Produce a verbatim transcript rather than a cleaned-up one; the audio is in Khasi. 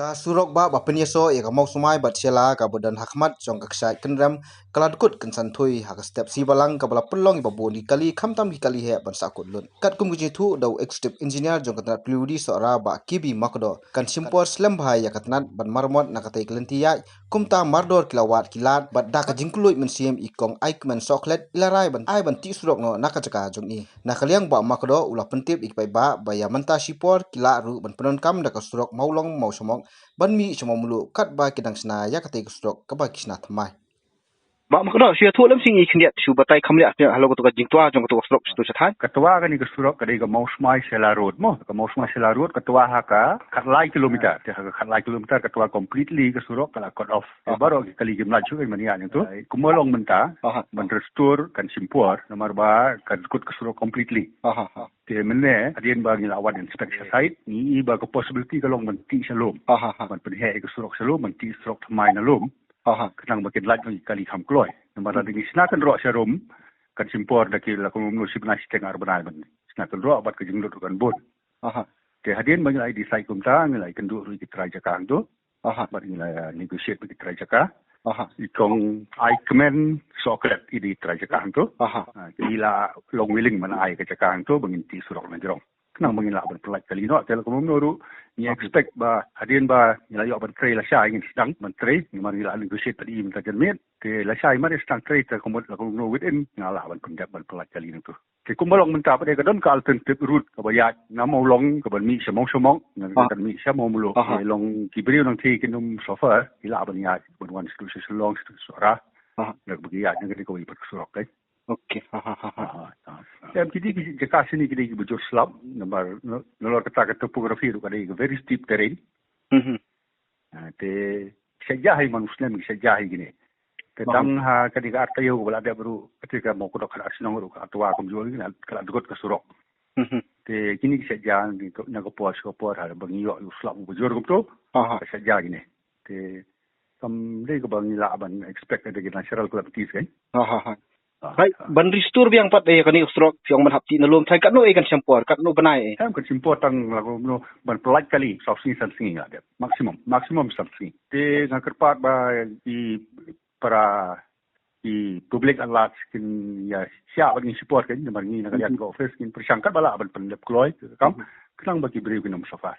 Ka surok ba ba pynïasoh ïa ka Mawsmai bad Shella kaba don ha khmat jong ka kshaid Kynrem ka la dkut kynsanthui ha ka step C Balang kaba la pynlong ïa ba bun ki kali khamtam ki kali heh ban sahkut lut. Katkum ka jingthuh da u Executive Engineer jong ka tnat P W D Sohra Bah K B Makdoh, kan shim por slem bha ïa ka tnat ban maramot na katei ka lynti ïaid, kumta mardor ki la wad ki lad bad da ka jingkylluid mynsiem i Kong Aikmen Sohkhlet i la rai ban ai ban tih surok noh na ka jaka jong i. Na ka liang Bah Makdoh u la pyntip ïa ki paidbah ba ïa mynta shipor ki lah ruh ban pyndonkam da ka surok Mawlong Mawshamok ban mih sha Mawmluh katba ki dang shna ïa katei ka surok kaba ki shna thymmai. Bah Makdoh, shu ïathuh lem shisha khyndiat, shu batai kham leh halor kato ka jingtwa jong kato ka surok sha tu sha thaiñ. Ka twa kane ka surok ka dei ka Mawsmai Shella Road mo. Ka Mawsmai Shella Road ka twa ha ka khatlai kilometer. Te ha ka khatlai kilometer ka twa completely ka surok ka la cut off. Te baroh ki kali kim lait shuh ban ïaid nangto. Kumba long mynta, ban restore kan shim por namar ba ka dkut ka surok completely. Te mynne hadien ba ngi la wan inspect sha site, ngi i ba ka possibility ka long ban tih sha lum. Ban pynheh ïa ka surok sha lum, ban tih surok thymmai na lum. Khnang ba kin lait noh ïa ki kali kham kloi. Namar lada ngi shna kynroh sharum, kan shim por da ki la kumno shibnai shiteng ar bnai ban shna kynroh bad ka jinglut ruh kan bun. Te hadien ba ngi la ïa decide kumta, ngi la ïa kynduh ruh ïa ki trai jaka hangto. Bad ngi la negotiate bad ki trai jaka. I Kong Aikmen Sohkhlet i dei trai jaka hangto. Ah, ki la long willing ban ai ka jaka hangto ba ngin tih surok na jrong. Khnang ba ngin lah ban pynlait kali noh, te la kumno ruh ngi expect ba hadien ba ngi la ïoh ban trei lashai ngin sdang ban trei, namar ngi la negotiate bad i mynta janmiet. Te lashai mar sdang trei te kumno la kumno within ngi lah ban pyndep ban pynlait kali nangto. Te kumba long mynta pat ka don ka alternative route kaba ïaid na Mawlong kaban mih sha Mawshamok, na kaban mih sha Mawmluh. Te long ki briew nangtei kin ym suffer, ki lah ban ïaid ban wan sha tu sha Shillong, sha tu sha Sohra. Na kaba ki ïaid na kane kawei pat ka surok kai. Okay. Em, ki dei ki jaka shane ki dei kiba jur slap namar nalor kata ka topography ruh ka dei ka very steep terrain. Ah, te shet ja hi man u snem, shet ja hi kine. Te tang ha kane ka ar taïew kaba la dep ruh, kata ka Mawkdok ka la shnong ruh ka la twa kumjuh, ka la dkut ka surok. Te kine ki shet ja na ka por sha ka por, ha ba ngi ïoh u slap uba jur kumto, ka shet ja kine. Te kam dei kaba ngi lah ban expect da ki natural calamities kan. Hai, ban restore biang pat ïa kane ka surok, phi ong ban hap tih na lum, thain katno ei kan shim por, katno bnai ei? Em, kan shim por tang la kumno ban pynlait kali, saw sngi san sngi la dep. Maximum, maximum san sngi. Te nga kyrpad ba i para i public at large kin ïa shah bad ngi shipor kan, namar ngi na ka liang ka office ngin pyrshang katba lah ban pyndep kloi kam, khnang ba ki briew kin ym suffer.